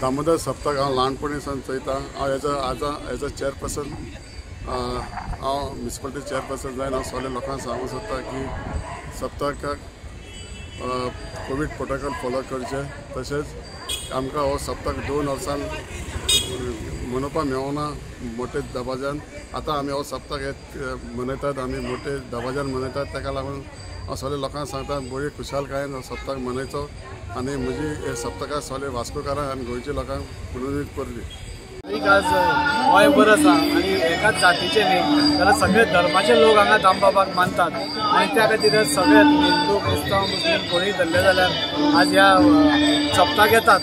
दामोदर सप्तक हांव ल्हानपणी सावन चोयता. हांव एज अ चेअरपर्सन, हांव म्युनिसिपालिटी चेअरपर्सन जावन हांव सगळ्या लोकांक सांगूंक सोदता की सप्तकाक कोवीड प्रोटोकॉल फॉलो करचें. तशेंच आमकां हो सप्तक 2 वर्सान मनोवपाक मेळना मोठे दबाज्यान. आतां आमी हो सप्तक हे मनयतात, आमी मोठे दबाज्यान मनयतात. ताका लागून हांव सगळ्या लोकांक सांगता बरी खुशालकायेन हो सप्तक मनयचो आनी म्हजी हे सप्तकाक सगळे वास्कोकारांक आनी गोंयच्या लोकांक पुनर्जीत करली. आज गोंयभर आसा आनी एकाच जातीचे न्ही जाल्यार सगळे धर्माचे लोक हांगा दामबाबाक मानतात आनी त्या खातीर सगळे हिंदू, क्रिस्तांव, मुस्लीम कोणीय धरले जाल्यार आज ह्या सप्ताक येतात.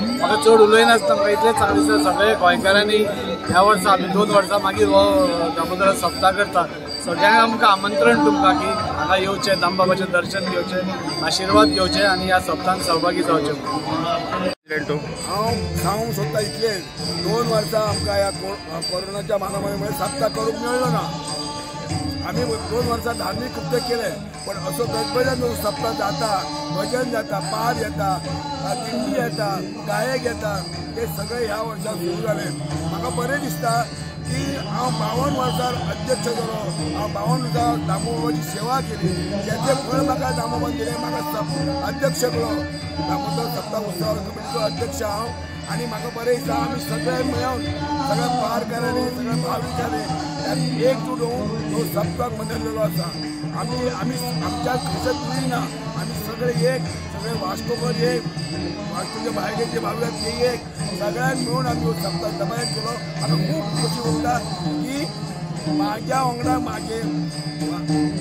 म्हाका चड उलयनासतना म्हाका इतलेंच सांगलें दिसता सगळे गोंयकारांनी ह्या वर्सा आमी 2 वर्सां मागीर हो दामोदर सप्ताह करता. सगळ्यांक आमकां आमंत्रण तुमकां की हांगा येवचें, दामबाबाचें दर्शन घेवचें, आशिर्वाद घेवचे आनी ह्या सप्ताहान सहभागी जावचें. हांव सांगूंक सोदता इतलें, 2 वर्सां आमकां ह्या कोरोनाच्या महामारीमुळे सप्ताह करूंक मेळ्ळो ना. आमी 2 वर्सां धार्मीक कृत्य केलें, पण असो गजबजान जो सप्ताह जाता, भजन जाता, पार येता, दिंडी येता, गायक येता, ते सगळे ह्या वर्सा सुरू जाले. म्हाका बरें दिसता की हांव 52 वर्सां अध्यक्ष जालो. हांव 52 वर्सां दामोबाबाची सेवा केली, तेचें फळ म्हाका दामोबाबान दिलें. म्हाका अध्यक्ष केलो, दामोदर सप्ताह उत्सव कमिटीचो अध्यक्ष हांव. आनी म्हाका बरें दिसता आमी सगळे मेळून सगळ्या पारकारांनी, सगळ्या भाविकांनी एकजूट होऊन तो सप्तक मनयलेलो आसा. आमी आमी आमच्या खंयच्याच दुरी ना, आमी सगळे एक, सगळे वास्कोकर एक, वास्कोचे भायले जे भाविक आसात ते एक, सगळ्यांक मेळून आमी हो सप्तक दबाज्यान केलो. म्हाका खूब खोशी उरता की म्हाज्या वांगडा म्हाजे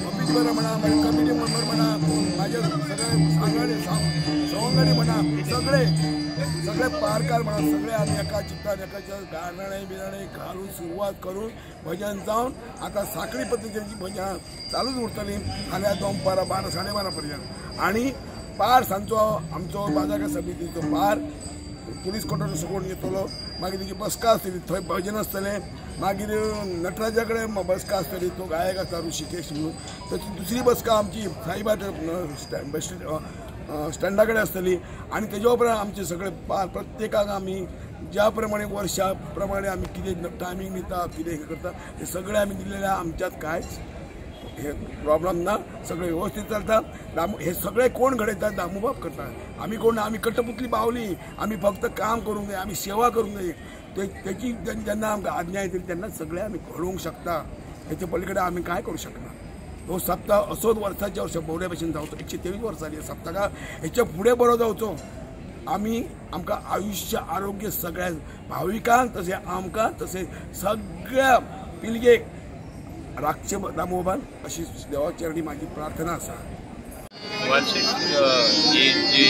ऑफिस बरो म्हणा, म्हाजे कमिटी मेंबर म्हणा, म्हाजे सगळे सांगडे सवंगडी म्हणा, सगळे सगळे पारकार म्हणा, सगळे आमी एका चित्तान एकाच्या गाराणें बिराणें घालून सुरवात करून भजन जावन आतां साखळी पद्दतीची भजनां चालूच उरतलीं फाल्यां दनपारां 12, 12:30 पर्यंत. आनी पार सांजचो आमचो बाजारकार समितीचो पार पुलीस क्वॉर्टर सोडून येतलो, मागीर तेजी बसका आसतली, थंय भजन आसतलें. मागीर नटराजा कडेन बसका आसतली, तो गायक आसा ऋषिकेश म्हणून. तशी दुसरी बसका आमची साईबाट स्टँडा कडेन आसतली. आनी तेज्या उपरांत आमचे सगळे पार प्रत्येकाक आमी ज्या प्रमाणे वर्षा प्रमाणे आमी कितें टायमींग दिता, कितें हें करता, हें सगळें आमी दिलेलें. आमच्यांत कांयच हे प्रॉब्लम ना, सगळें व्यवस्थीत चलता. हे सगळे कोण घडयता? दामूबाब करता. आमी कोण? आमी कटपुतली बावली, आमी फक्त काम करूंक जाय, आमी सेवा करूंक जाय. तेची जेन्ना आमकां आज्ञा येतली तेन्ना सगळें आमी घडोवंक शकता. हेचे पलीकडे आमी कांय करूं शकना. हो सप्ताह असोच वर्साच्या वर्सा बऱ्या भशेन जावचो. 123 वर्सांनी सप्तका हेच्या फुडें बरो जावचो. आमी आमकां आयुश्य आरोग्य सगळ्या भाविकांक तशें आमकां तशें सगळ्या पिळगेक राखचे दामोबाबान, अशी देवा चरणी म्हाजी प्रार्थना आसा. वार्षिक ही जी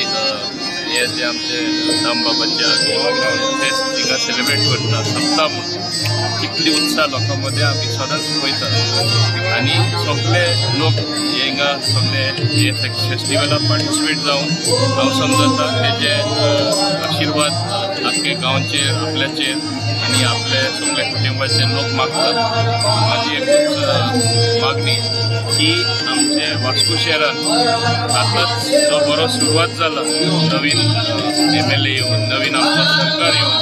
हे जे आमचे दामबाबाच्या फेस्त हिंगा सेलिब्रेट करता सप्ताह म्हणून, कितली उत्साह लोकां मदें आमी सदांच पळयतात आनी सगळे लोक हिंगा सगळे हे फेस्टिवलाक पार्टिसिपेट जावन हांव समजता तेजे आशिर्वाद आख्खे गांवचेर, आपल्याचेर आनी आपले सगळे कुटुंबाचे लोक मागतात. म्हाजी एकूच मागणी की आमचे वास्को शहरान आतांच जो बरो सुरवात जाला, नवीन MLA येवन, नवीन आमचो सरकार येवन,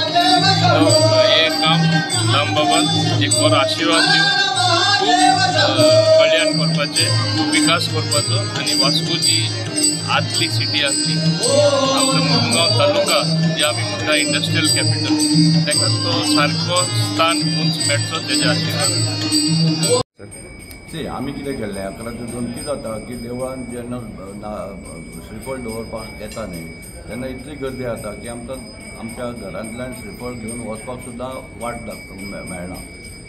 तो हें काम दामबाबान एक बरो आशिर्वाद दिवन खूब कल्याण करपाचें, खूब विकास करपाचो आनी वास्को जी आदली सिटी आसली, आमचो मुरगांव तालुका जे आमी म्हणटा इंडस्ट्रियल कॅपिटल, ताका तो सारको स्थान उंच मेळचो तेज्या आशिर्वाद. सी आमी कितें केल्लें 11 ते 2 कितें जाता की देवळान जेन्ना श्रीफळ दवरपाक येता न्ही तेन्ना इतली गर्दी जाता की आमकां आमच्या घरांतल्यान श्रीफळ घेवन वचपाक सुद्दां वाट मेळना.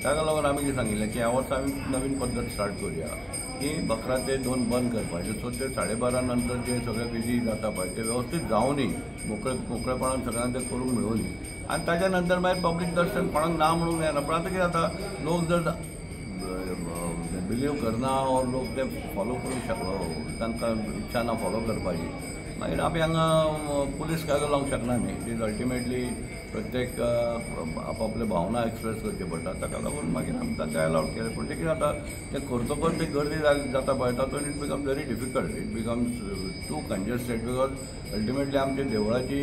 ताका लागून आमी कितें सांगिल्लें की ह्या वर्सा आमी नवीन पद्दत स्टार्ट करुया की 11 ते 2 बंद करपाचें. सो ते 12:30 नंतर जे सगळे बिजी जाता पळय ते वेवस्थीत जावनी, मोकळेपणान सगळ्यांक तें करूंक मेळुनी आनी ताच्या नंतर मागीर पब्लीक दर्शन कोणाक ना म्हणूंक जायना. पूण आतां कितें जाता, लोक जर बिलीव करना और लोक ते फॉलो करूंक शकलो, तांकां इच्छा ना फॉलो करपाची, मागीर आमी हांगा पुलीस कायदो लावंक शकना न्ही. It is ultimately प्रत्येक आपापले भावना एक्सप्रेस करचे पडटा, ताका लागून मागीर आमी तांकां अलावड केलें. पूण तें कितें जाता, तें करतकच ती गर्दी जाता पळय तातूंत it becomes very difficult, it becomes too congested because ultimately आमच्या देवळाची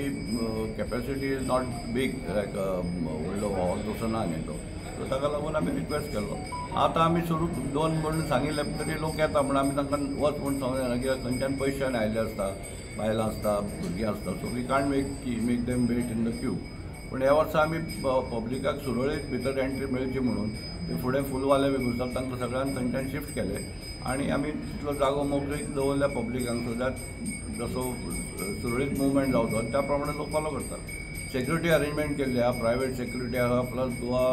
capacity is not big like व्हडलो हॉल तसो ना न्ही तो. सो ताका लागून आमी रिक्वेस्ट केलो. आतां आमी सुरू 2 म्हणून सांगिल्लें तरी लोक येता म्हण आमी तांकां वच म्हूण सांगूं जायना कित्याक खंयच्यान पयशान आयिल्ले आसता, बायलां आसता, भुरगीं आसता. So we can't make them wait in the queue. पूण ह्या वर्सा आमी पब्लिकाक सुरळीत भितर एंट्री मेळची म्हणून ते फुडें फुलवाले बी घुसतात तांकां सगळ्यांक थंयच्यान शिफ्ट केले आनी आमी तितलो जागो मोकळीक दवरल्या पब्लिकांक, सो that जसो सुरळीत मुवमेंट जावचो त्या प्रमाणे लोक फॉलो करतात. सेक्युरिटी अरेंजमेंट केल्ली आसा, प्रायवेट सेक्युरिटी आसा, प्लस गोवा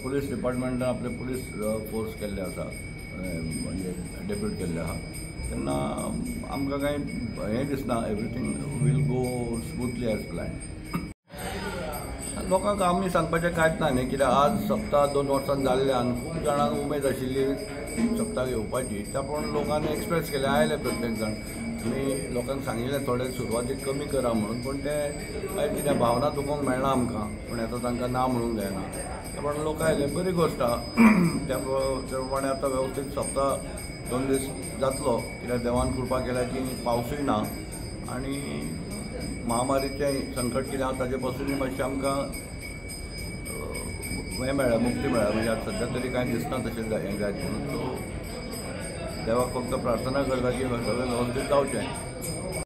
पुलीस डिपार्टमेंटान आपले पुलीस फोर्स केल्ले आसा, म्हणजे डेप्यूट केल्ले आसा. तेन्ना आमकां कांय हें दिसना, everything will go smoothly as plan. लोकांक आमी सांगपाचें कांयच ना न्ही, कित्याक आज सप्ता 2 वर्सां जाल्ल्यान खूब जाणांक उमेद आशिल्ली सप्ताक येवपाची, त्या प्रमाणे लोकांनी एक्सप्रेस केलें, आयले प्रत्येक जाण. आमी लोकांक सांगिल्लें थोडें सुरवातीक कमी करा म्हणून, पूण तें कांय कितें भावना दुखोवंक मेळना आमकां, पूण आतां तांकां ना म्हणूंक जायना, त्या प्रमाणे लोक आयले, बरी गोश्ट आसा. त्या प्रमाणे आतां वेवस्थीत सप्ता 2 दीस जातलो, कित्याक देवान कृपा केल्या की पावसूय ना आनी महामारीचें संकट कितें आसा ताजे पासूनय मातशें आमकां हें मेळ्ळें, मुक्ती मेळ्ळ्या. म्हणजे आतां सद्या तरी कांय दिसना तशें हें जायत म्हणून. सो देवाक फक्त प्रार्थना करता की सगळें वेवस्थीत जावचें.